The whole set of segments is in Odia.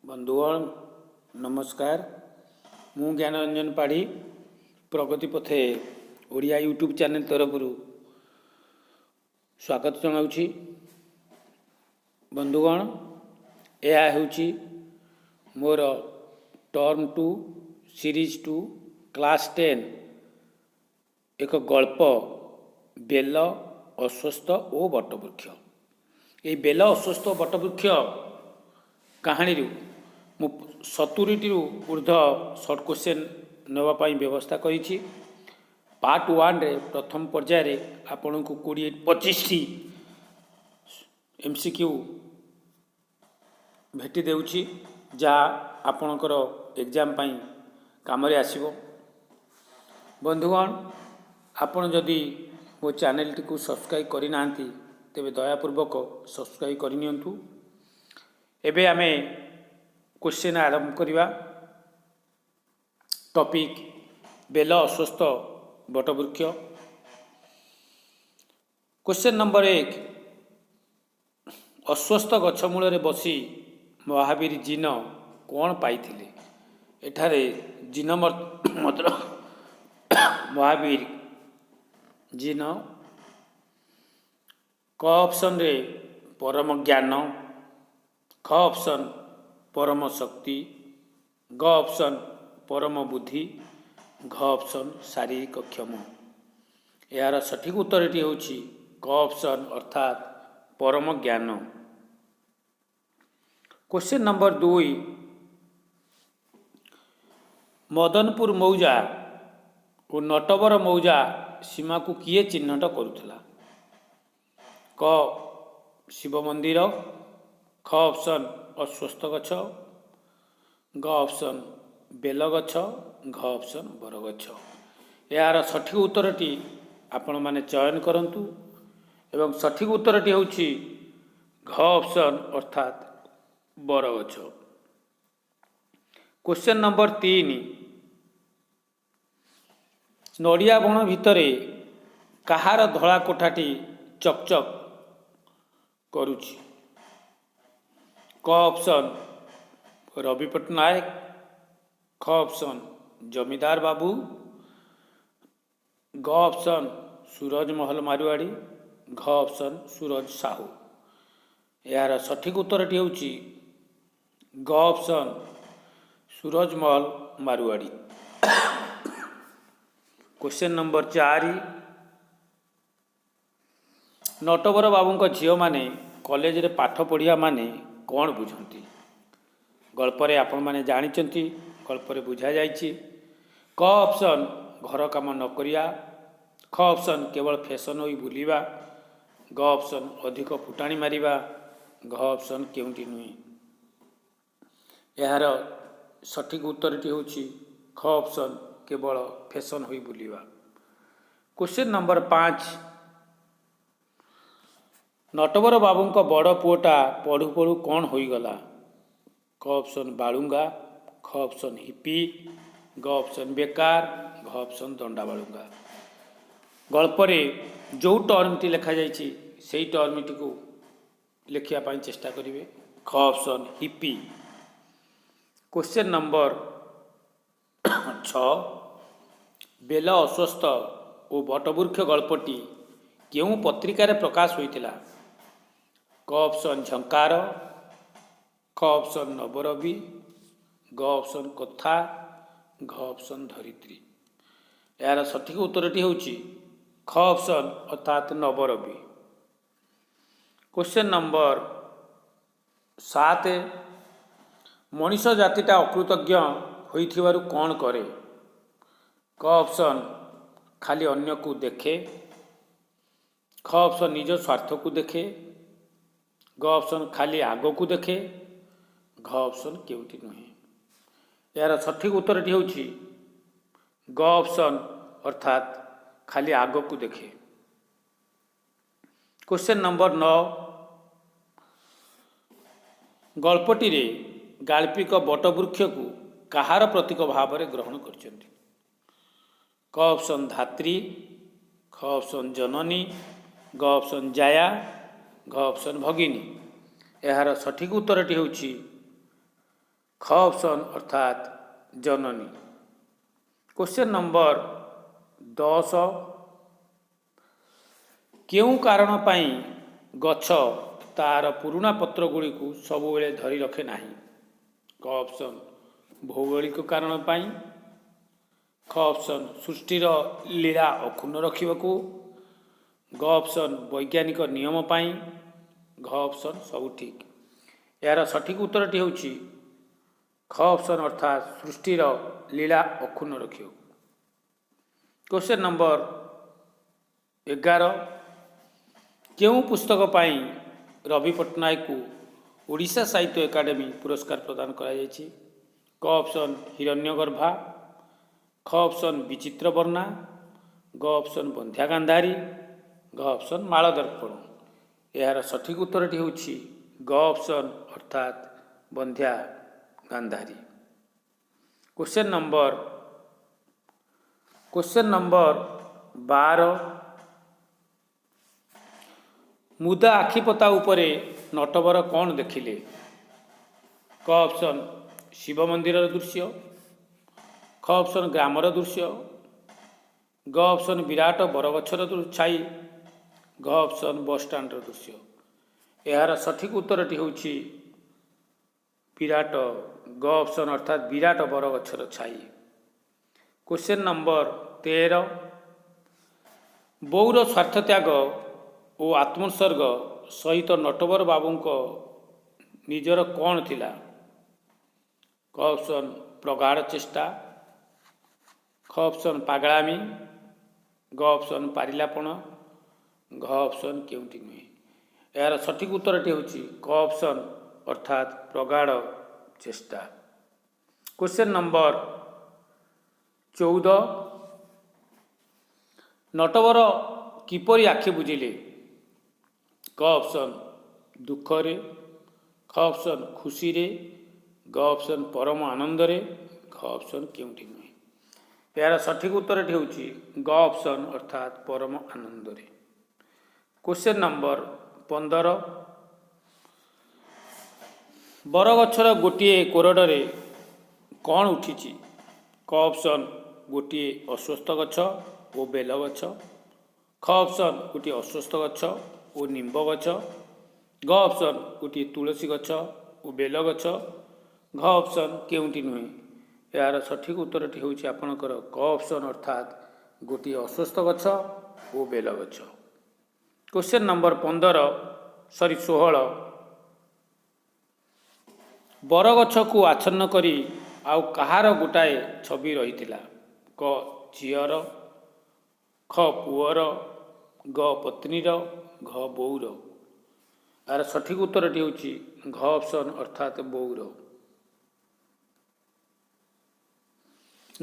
ବନ୍ଧୁଗଣ, ନମସ୍କାର। ମୁଁ ଜ୍ଞାନରଞ୍ଜନ ପାଢ଼ୀ, ପ୍ରଗତି ପଥେ ଓଡ଼ିଆ ୟୁଟ୍ୟୁବ୍ ଚ୍ୟାନେଲ୍ ତରଫରୁ ସ୍ୱାଗତ ଜଣାଉଛି। ବନ୍ଧୁଗଣ, ଏହା ହେଉଛି ମୋର term 2, series 2, class 10 ଏକ ଗଳ୍ପ, ବେଲ, ଅଶ୍ୱତ୍ଥ ଓ ବଟବୃକ୍ଷ। ଏହି ବେଲ, ଅଶ୍ୱତ୍ଥ ଓ ବଟବୃକ୍ଷ କାହାଣୀରୁ ମୁଁ 70ଟିରୁ ଉର୍ଦ୍ଧ୍ୱ ସର୍ଟ କୋଶ୍ଚେନ୍ ନେବା ପାଇଁ ବ୍ୟବସ୍ଥା କରିଛି। ପାର୍ଟ ୱାନ୍ରେ, ପ୍ରଥମ ପର୍ଯ୍ୟାୟରେ ଆପଣଙ୍କୁ 20 25ଟି ଏମ୍ସିକ୍ୟୁ ଭେଟି ଦେଉଛି, ଯାହା ଆପଣଙ୍କର ଏକ୍ଜାମ୍ ପାଇଁ କାମରେ ଆସିବ। ବନ୍ଧୁଗଣ, ଆପଣ ଯଦି ମୋ ଚ୍ୟାନେଲଟିକୁ ସବସ୍କ୍ରାଇବ୍ କରିନାହାନ୍ତି, ତେବେ ଦୟାପୂର୍ବକ ସବସ୍କ୍ରାଇବ୍ କରିନିଅନ୍ତୁ। ଏବେ ଆମେ କୋଶ୍ଚିନ୍ ଆରମ୍ଭ କରିବା। ଟପିକ୍: ବେଲ, ଅଶ୍ୱତ୍ଥ, ବଟବୃକ୍ଷ। କୋଶ୍ଚେନ୍ ନମ୍ବର 1: ଅଶ୍ୱତ୍ଥ ଗଛ ମୂଳରେ ବସି ମହାବୀର ଜିନ କ'ଣ ପାଇଥିଲେ? ଏଠାରେ ଜିନ ମାତ୍ର ମହାବୀର ଜିନ। କ ଅପସନରେ ପରମ ଜ୍ଞାନ, ଖ ଅପସନ୍ ପରମ ଶକ୍ତି, ଗ ଅପସନ୍ ପରମ ବୁଦ୍ଧି, ଘ ଅପସନ୍ ଶାରୀରିକ କ୍ଷମ। ଏହାର ସଠିକ୍ ଉତ୍ତରଟି ହେଉଛି କ ଅପସନ୍, ଅର୍ଥାତ୍ ପରମ ଜ୍ଞାନ। କୋଶ୍ଚେନ୍ ନମ୍ବର 2: ମଦନପୁର ମୌଜା ଓ ନଟବର ମୌଜା ସୀମାକୁ କିଏ ଚିହ୍ନଟ କରୁଥିଲା? କ ଶିବ ମନ୍ଦିର, ଖ ଅପସନ୍ ଅଶ୍ୱତ୍ଥ ଗଛ, ଗ ଅପସନ୍ ବେଲଗଛ, ଘ ଅପସନ୍ ବରଗଛ। ଏହାର ସଠିକ୍ ଉତ୍ତରଟି ଆପଣମାନେ ଚୟନ କରନ୍ତୁ ଏବଂ ସଠିକ୍ ଉତ୍ତରଟି ହେଉଛି ଘ ଅପସନ୍, ଅର୍ଥାତ୍ ବରଗଛ। କୋଶ୍ଚେନ୍ ନମ୍ବର 3: ନଡ଼ିଆ ବଣ ଭିତରେ କାହାର ଧଳା କୋଠାଟି ଚକଚକ୍ କରୁଛି? କ ଅପସନ୍ ରବି ପଟ୍ଟନାୟକ, ଖ ଅପସନ୍ ଜମିଦାର ବାବୁ, ଗ ଅପସନ୍ ସୁରଜ ମହଲ ମାରୁଆଡ଼ି, ଘ ଅପସନ୍ ସୁରଜ ସାହୁ। ଏହାର ସଠିକ୍ ଉତ୍ତରଟି ହେଉଛି ଗ ଅପସନ୍ ସୁରଜ ମହଲ ମାରୁଆଡ଼ି। କୋଶ୍ଚେନ୍ ନମ୍ବର 4: ନଟବର ବାବୁଙ୍କ ଝିଅମାନେ କଲେଜରେ ପାଠ ପଢ଼ିବା ମାନେ କ'ଣ ବୁଝନ୍ତି? ଗଳ୍ପରେ ଆପଣମାନେ ଜାଣିଛନ୍ତି, ଗଳ୍ପରେ ବୁଝାଯାଇଛି। କ ଅପସନ୍ ଘର କାମ ନ କରିବା, ଖ ଅପସନ୍ କେବଳ ଫ୍ୟାସନ୍ ହୋଇ ବୁଲିବା, ଗ ଅପସନ୍ ଅଧିକ ଫୁଟାଣି ମାରିବା, ଘ ଅପସନ୍ କେଉଁଟି ନୁହେଁ। ଏହାର ସଠିକ୍ ଉତ୍ତରଟି ହେଉଛି ଖ ଅପସନ୍ କେବଳ ଫ୍ୟାସନ୍ ହୋଇ ବୁଲିବା। କୋଶ୍ଚେନ୍ ନମ୍ବର 5: ନଟବର ବାବୁଙ୍କ ବଡ଼ ପୁଅଟା ପଢ଼ୁ ପଢ଼ୁ କ'ଣ ହୋଇଗଲା? କ ଅପସନ୍ ବାଳୁଙ୍ଗା, ଖ ଅପସନ୍ ହିପି, ଗ ଅପସନ୍ ବେକାର, ଘ ଅପସନ୍ ଦଣ୍ଡା ବାଳୁଙ୍ଗା। ଗଳ୍ପରେ ଯେଉଁ ଟର୍ମଟି ଲେଖାଯାଇଛି, ସେଇ ଟର୍ମଟିକୁ ଲେଖିବା ପାଇଁ ଚେଷ୍ଟା କରିବେ। ଖ ଅପସନ୍ ହିପି। କୋଶ୍ଚେନ୍ ନମ୍ବର 6: ବେଲ, ଅଶ୍ୱତ୍ଥ ଓ ବଟବୃକ୍ଷ ଗଳ୍ପଟି କେଉଁ ପତ୍ରିକାରେ ପ୍ରକାଶ ହୋଇଥିଲା? କ ଅପସନ୍ ଝଙ୍କାର, ଖ ଅପସନ୍ ନବରବି, ଗ ଅପସନ୍ କଥା, ଘ ଅପସନ୍ ଧରିତ୍ରୀ। ଏହାର ସଠିକ୍ ଉତ୍ତରଟି ହେଉଛି ଖ ଅପସନ୍, ଅର୍ଥାତ୍ ନବରବି। କୋଶ୍ଚେନ୍ ନମ୍ବର 7: ମଣିଷ ଜାତିଟା ଅକୃତଜ୍ଞ ହୋଇଥିବାରୁ କ'ଣ କରେ? କ ଅପସନ୍ ଖାଲି ଅନ୍ୟକୁ ଦେଖେ, ଖ ଅପସନ୍ ନିଜ ସ୍ୱାର୍ଥକୁ ଦେଖେ, ଗ ଅପସନ୍ ଖାଲି ଆଗକୁ ଦେଖେ, ଘ ଅପସନ୍ କେଉଁଟି ନୁହେଁ। ଏହାର ସଠିକ୍ ଉତ୍ତରଟି ହେଉଛି ଗ ଅପସନ୍, ଅର୍ଥାତ୍ ଖାଲି ଆଗକୁ ଦେଖେ। କୋଶ୍ଚେନ୍ ନମ୍ବର 9: ଗଳ୍ପଟିରେ ଗାଳ୍ପିକ ବଟବୃକ୍ଷକୁ କାହାର ପ୍ରତୀକ ଭାବରେ ଗ୍ରହଣ କରିଛନ୍ତି? କ ଅପସନ୍ ଧାତ୍ରୀ, ଖ ଅପସନ୍ ଜନନୀ, ଗ ଅପସନ୍ ଜାୟା, ଘ ଅପସନ୍ ଭଗିନୀ। ଏହାର ସଠିକ୍ ଉତ୍ତରଟି ହେଉଛି ଖ ଅପସନ୍ ଅର୍ଥାତ୍ ଜନନୀ। କ୍ୱେଶ୍ଚନ୍ ନମ୍ବର 10, କେଉଁ କାରଣ ପାଇଁ ଗଛ ତାର ପୁରୁଣା ପତ୍ରଗୁଡ଼ିକୁ ସବୁବେଳେ ଧରି ରଖେ ନାହିଁ? କ ଅପସନ୍ ଭୌଗୋଳିକ କାରଣ ପାଇଁ, ଖ ଅପସନ୍ ସୃଷ୍ଟିର ଲୀଳା ଅକ୍ଷୁଣ୍ଣ ରଖିବାକୁ, ଗ ଅପସନ୍ ବୈଜ୍ଞାନିକ ନିୟମ ପାଇଁ, ଘ ଅପସନ୍ ସବୁ ଠିକ୍। ଏହାର ସଠିକ୍ ଉତ୍ତରଟି ହେଉଛି ଖ ଅପସନ୍ ଅର୍ଥାତ୍ ସୃଷ୍ଟିର ଲୀଳା ଅକ୍ଷୁଣ୍ଣ ରଖିବାକୁ। କ୍ୱେଶ୍ଚନ୍ ନମ୍ବର 11, କେଉଁ ପୁସ୍ତକ ପାଇଁ ରବି ପଟ୍ଟନାୟକଙ୍କୁ ଓଡ଼ିଶା ସାହିତ୍ୟ ଏକାଡେମୀ ପୁରସ୍କାର ପ୍ରଦାନ କରାଯାଇଛି? କ ଅପସନ୍ ହିରଣ୍ୟଗର୍ଭା, ଖ ଅପସନ୍ ବିଚିତ୍ର ବର୍ଣ୍ଣା, ଗ ଅପସନ୍ ବନ୍ଧ୍ୟା ଗାନ୍ଧାରୀ, ଘ ଅପସନ୍ ମାଳଦର୍ପଣ। ଏହାର ସଠିକ୍ ଉତ୍ତରଟି ହେଉଛି ଗ ଅପସନ୍ ଅର୍ଥାତ୍ ବନ୍ଧ୍ୟା ଗାନ୍ଧାରୀ। କ୍ୱେଶ୍ଚନ୍ ନମ୍ବର 12, ମୁଦା ଆଖିପତା ଉପରେ ନଟବର କ'ଣ ଦେଖିଲେ? କ ଅପସନ୍ ଶିବ ମନ୍ଦିରର ଦୃଶ୍ୟ, ଖ ଅପସନ୍ ଗ୍ରାମର ଦୃଶ୍ୟ, ଗ ଅପସନ୍ ବିରାଟ ବରଗଛର ଛାଇ, ଘ ଅପସନ୍ ବସଷ୍ଟାଣ୍ଡର ଦୃଶ୍ୟ। ଏହାର ସଠିକ୍ ଉତ୍ତରଟି ହେଉଛି ଗ ଅପସନ୍ ଅର୍ଥାତ୍ ବିରାଟ ବରଗଛର ଛାଇ। କ୍ୱେଶ୍ଚନ୍ ନମ୍ବର 13, ବୋଉର ସ୍ୱାର୍ଥତ୍ୟାଗ ଓ ଆତ୍ମୋତ୍ସର୍ଗ ସହିତ ନଟବର ବାବୁଙ୍କ ନିଜର କ'ଣ ଥିଲା? କ ଅପସନ୍ ପ୍ରଗାଢ଼ ଚେଷ୍ଟା, ଖ ଅପସନ୍ ପାଗଳାମି, ଗ ଅପସନ୍ ପାରିଲାପଣ, ଘ ଅପସନ୍ କେଉଁଟି ନୁହେଁ। ଏହାର ସଠିକ୍ ଉତ୍ତରଟି ହେଉଛି କ ଅପସନ୍ ଅର୍ଥାତ୍ ପ୍ରଗାଢ଼ ଚେଷ୍ଟା। କ୍ୱେଶ୍ଚନ୍ ନମ୍ବର 14, ନଟବର କିପରି ଆଖି ବୁଜିଲେ? କ ଅପସନ୍ ଦୁଃଖରେ, ଖ ଅପସନ୍ ଖୁସିରେ, ଗ ଅପସନ୍ ପରମ ଆନନ୍ଦରେ, ଘ ଅପସନ୍ କେଉଁଟି ନୁହେଁ। ଏହାର ସଠିକ୍ ଉତ୍ତରଟି ହେଉଛି ଗ ଅପସନ୍ ଅର୍ଥାତ୍ ପରମ ଆନନ୍ଦରେ। କ୍ୱେଶ୍ଚନ୍ ନମ୍ବର 15, ବରଗଛର ଗୋଟିଏ କୋରଡ଼ରେ କ'ଣ ଉଠିଛି? କ ଅପସନ୍ ଗୋଟିଏ ଅଶ୍ୱତ୍ଥ ଗଛ ଓ ବେଲ ଗଛ, ଖ ଅପସନ୍ ଗୋଟିଏ ଅଶ୍ୱତ୍ଥ ଗଛ ଓ ନିମ୍ବ ଗଛ, ଗ ଅପସନ୍ ଗୋଟିଏ ତୁଳସୀ ଗଛ ଓ ବେଲ ଗଛ, ଘ ଅପସନ୍ କେଉଁଟି ନୁହେଁ। ଏହାର ସଠିକ୍ ଉତ୍ତରଟି ହେଉଛି ଆପଣଙ୍କର କ ଅପସନ୍ ଅର୍ଥାତ୍ ଗୋଟିଏ ଅଶ୍ୱତ୍ଥ ଗଛ ଓ ବେଲ ଗଛ। କ୍ୱେଶ୍ଚନ୍ ନମ୍ବର 15, ସରି, 16, ବରଗଛକୁ ଆଚ୍ଛନ୍ନ କରି ଆଉ କାହାର ଗୋଟାଏ ଛବି ରହିଥିଲା? କ ଝିଅର, ଖ ପୁଅର, ଗ ପତ୍ନୀର, ଘ ବୋଉର। ଏହାର ସଠିକ୍ ଉତ୍ତରଟି ହେଉଛି ଘ ଅପସନ୍ ଅର୍ଥାତ୍ ବୋଉର।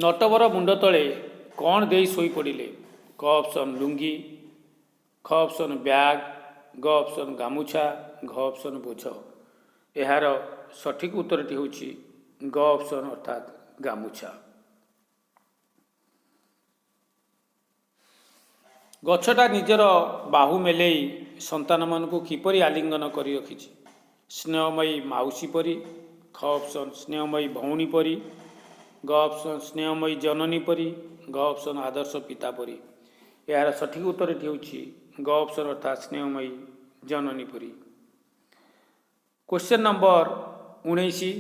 ନଟବର ମୁଣ୍ଡ ତଳେ କ'ଣ ଦେଇ ଶୋଇପଡ଼ିଲେ? କ ଅପସନ୍ ଲୁଙ୍ଗି, ଖ ଅପସନ୍ ବ୍ୟାଗ୍, ଗ ଅପସନ୍ ଗାମୁଛା, ଘ ଅପସନ୍ ବୋଝ। ଏହାର ସଠିକ୍ ଉତ୍ତରଟି ହେଉଛି ଗ ଅପସନ୍ ଅର୍ଥାତ୍ ଗାମୁଛା। ଗଛଟା ନିଜର ବାହୁ ମେଲେଇ ସନ୍ତାନମାନଙ୍କୁ କିପରି ଆଲିଙ୍ଗନ କରି ରଖିଛି? ସ୍ନେହମୟୀ ମାଉସୀ ପରି, ଖ ଅପସନ୍ ସ୍ନେହମୟୀ ଭଉଣୀ ପରି, ଗ ଅପସନ୍ ସ୍ନେହମୟୀ ଜନନୀ ପରି, ଘ ଅପସନ୍ ଆଦର୍ଶ ପିତା ପରି। ଏହାର ସଠିକ୍ ଉତ୍ତରଟି ହେଉଛି ଗ ଅପସନ୍ ଅର୍ଥାତ୍ ସ୍ନେହମୟୀ ଜନନୀ ପରି। କ୍ୱେଶ୍ଚନ୍ ନମ୍ବର 19,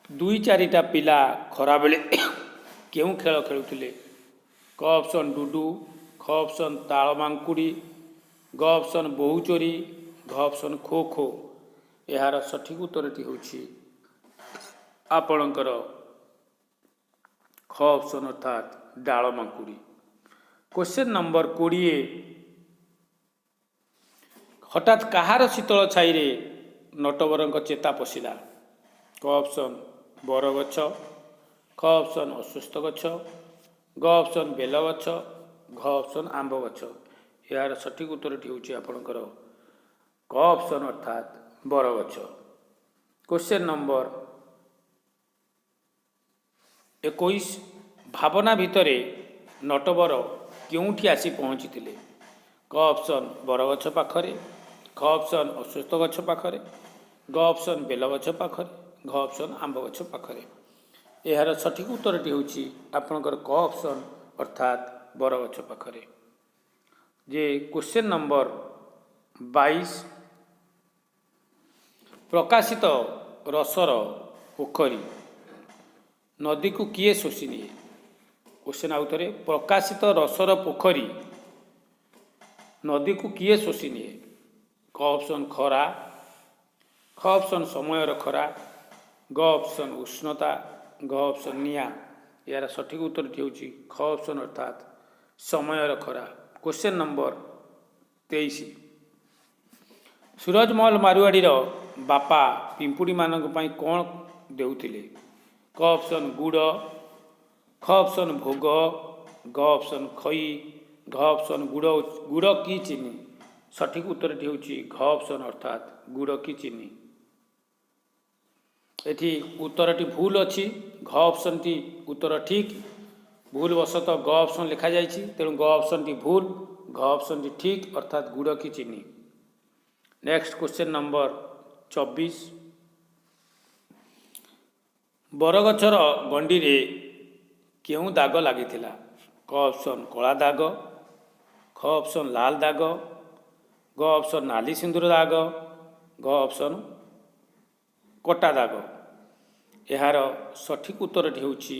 ଦୁଇ ଚାରିଟା ପିଲା ଖରାବେଳେ କେଉଁ ଖେଳ ଖେଳୁଥିଲେ? କ ଅପସନ୍ ଡୁଡୁ, ଖ ଅପସନ୍ ତାଳ ମାଙ୍କୁଡ଼ି, ଗ ଅପସନ୍ ବୋହୁ ଚୋରି, ଘ ଅପସନ୍ ଖୋ ଖୋ। ଏହାର ସଠିକ୍ ଉତ୍ତରଟି ହେଉଛି ଆପଣଙ୍କର ଖ ଅପସନ୍ ଅର୍ଥାତ୍ ଡାଳ ମାଙ୍କୁଡ଼ି। କ୍ୱେଶ୍ଚନ୍ ନମ୍ବର 20, ହଠାତ୍ କାହାର ଶୀତଳ ଛାଇରେ ନଟବରଙ୍କ ଚେତା ପଶିଲା? କ ଅପସନ୍ ବରଗଛ, ଖ ଅପସନ୍ ଅଶ୍ୱତ୍ଥ ଗଛ, ଗ ଅପସନ୍ ବେଲ ଗଛ, ଘ ଅପସନ୍ ଆମ୍ବ ଗଛ। ଏହାର ସଠିକ୍ ଉତ୍ତରଟି ହେଉଛି ଆପଣଙ୍କର କ ଅପସନ୍ ଅର୍ଥାତ୍ ବରଗଛ। କ୍ୱେଶ୍ଚନ୍ ନମ୍ବର 21, ଭାବନା ଭିତରେ ନଟବର କେଉଁଠି ଆସି ପହଞ୍ଚିଥିଲେ? କ ଅପସନ୍ ବରଗଛ ପାଖରେ, ଖ ଅପସନ୍ ଅଶ୍ୱତ୍ଥ ଗଛ ପାଖରେ, ଗ ଅପସନ୍ ବେଲଗଛ ପାଖରେ, ଘ ଅପସନ୍ ଆମ୍ବ ଗଛ ପାଖରେ। ଏହାର ସଠିକ୍ ଉତ୍ତରଟି ହେଉଛି ଆପଣଙ୍କର କ ଅପସନ୍, ଅର୍ଥାତ୍ ବରଗଛ ପାଖରେ। ଯେ କ୍ୱେଶ୍ଚନ୍ ନମ୍ବର 22, ପ୍ରକାଶିତ ରସର ପୋଖରୀ ନଦୀକୁ କିଏ ଶୋଷି ନିଏ? କ୍ୱେଶ୍ଚନ୍ ଆଉ ଥରେ, ପ୍ରକାଶିତ ରସର ପୋଖରୀ ନଦୀକୁ କିଏ ଶୋଷି ନିଏ? କ ଅପସନ୍ ଖରା, ଖ ଅପସନ୍ ସମୟର ଖରା, ଗ ଅପସନ୍ ଉଷ୍ଣତା, ଘ ଅପସନ୍ ନିଆଁ। ଏହାର ସଠିକ୍ ଉତ୍ତରଟି ହେଉଛି ଖ ଅପସନ୍, ଅର୍ଥାତ୍ ସମୟର ଖରା। କ୍ୱେଶ୍ଚନ୍ ନମ୍ବର 23, ସୁରଜମହଲ ମାରୁଆଡ଼ିର ବାପା ପିମ୍ପୁଡ଼ିମାନଙ୍କ ପାଇଁ କ'ଣ ଦେଉଥିଲେ? କ ଅପସନ୍ ଗୁଡ଼, ଖ ଅପସନ୍ ଭୋଗ, ଗ ଅପସନ୍ ଖଇ, ଘ ଅପସନ୍ ଗୁଡ଼, ଗୁଡ଼ କି ଚିନି। ସଠିକ୍ ଉତ୍ତରଟି ହେଉଛି ଘ ଅପସନ୍, ଅର୍ଥାତ୍ ଗୁଡ଼ କି ଚିନି। ଏଠି ଉତ୍ତରଟି ଭୁଲ ଅଛି। ଘ ଅପସନ୍ଟି ଉତ୍ତର ଠିକ୍, ଭୁଲ ବଶତଃ ଗ ଅପସନ୍ ଲେଖାଯାଇଛି। ତେଣୁ ଗ ଅପସନ୍ଟି ଭୁଲ, ଘ ଅପସନ୍ଟି ଠିକ୍, ଅର୍ଥାତ୍ ଗୁଡ଼ କି ଚିନି। ନେକ୍ସଟ କ୍ୱେଶ୍ଚନ୍ ନମ୍ବର 24, ବରଗଛର ଗଣ୍ଡିରେ କେଉଁ ଦାଗ ଲାଗିଥିଲା? କ ଅପସନ୍ କଳା ଦାଗ, ଖ ଅପସନ୍ ଲାଲ ଦାଗ, ଗ ଅପସନ୍ ନାଲି ସିନ୍ଦୁର ଦାଗ, ଘ ଅପସନ୍ କଟା ଦାଗ। ଏହାର ସଠିକ୍ ଉତ୍ତରଟି ହେଉଛି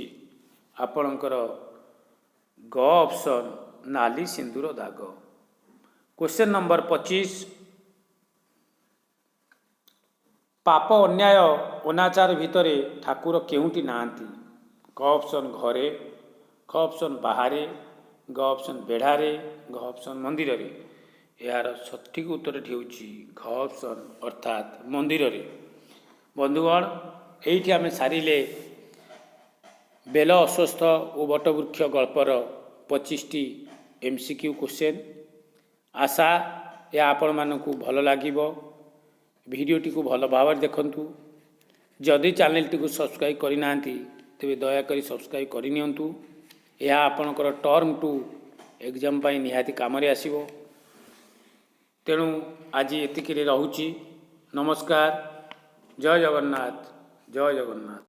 ଆପଣଙ୍କର ଗ ଅପସନ୍, ନାଲି ସିନ୍ଦୁର ଦାଗ। କ୍ୱେଶ୍ଚନ୍ ନମ୍ବର 25, ପାପ, ଅନ୍ୟାୟ, ଅନାଚାର ଭିତରେ ଠାକୁର କେଉଁଠି ନାହାନ୍ତି? କ ଅପସନ୍ ଘରେ, ଖ ଅପସନ୍ ବାହାରେ, ଗ ଅପସନ୍ ବେଢ଼ାରେ, ଘ ଅପସନ୍ ମନ୍ଦିରରେ। ଏହାର ସଠିକ୍ ଉତ୍ତରଟି ହେଉଛି ଘ ଅପସନ୍, ଅର୍ଥାତ୍ ମନ୍ଦିରରେ। ବନ୍ଧୁଗଣ, ଏଇଠି ଆମେ ସାରିଲେ ବେଲ ଅଶ୍ୱତ୍ଥ ଓ ବଟବୃକ୍ଷ ଗଳ୍ପର 25ଟି ଏମ୍ସିକ୍ୟୁ କ୍ୱେଶ୍ଚନ୍। ଆଶା, ଏହା ଆପଣମାନଙ୍କୁ ଭଲ ଲାଗିବ। ଭିଡ଼ିଓଟିକୁ ଭଲ ଭାବରେ ଦେଖନ୍ତୁ। ଯଦି ଚ୍ୟାନେଲଟିକୁ ସବସ୍କ୍ରାଇବ୍ କରିନାହାନ୍ତି, ତେବେ ଦୟାକରି ସବସ୍କ୍ରାଇବ୍ କରିନିଅନ୍ତୁ। ଏହା ଆପଣଙ୍କର ଟର୍ମ 2 ଏକ୍ଜାମ୍ ପାଇଁ ନିହାତି କାମରେ ଆସିବ। ତେଣୁ ଆଜି ଏତିକିରେ ରହୁଛି। ନମସ୍କାର, ଜୟ ଜଗନ୍ନାଥ, ଜୟ ଜଗନ୍ନାଥ।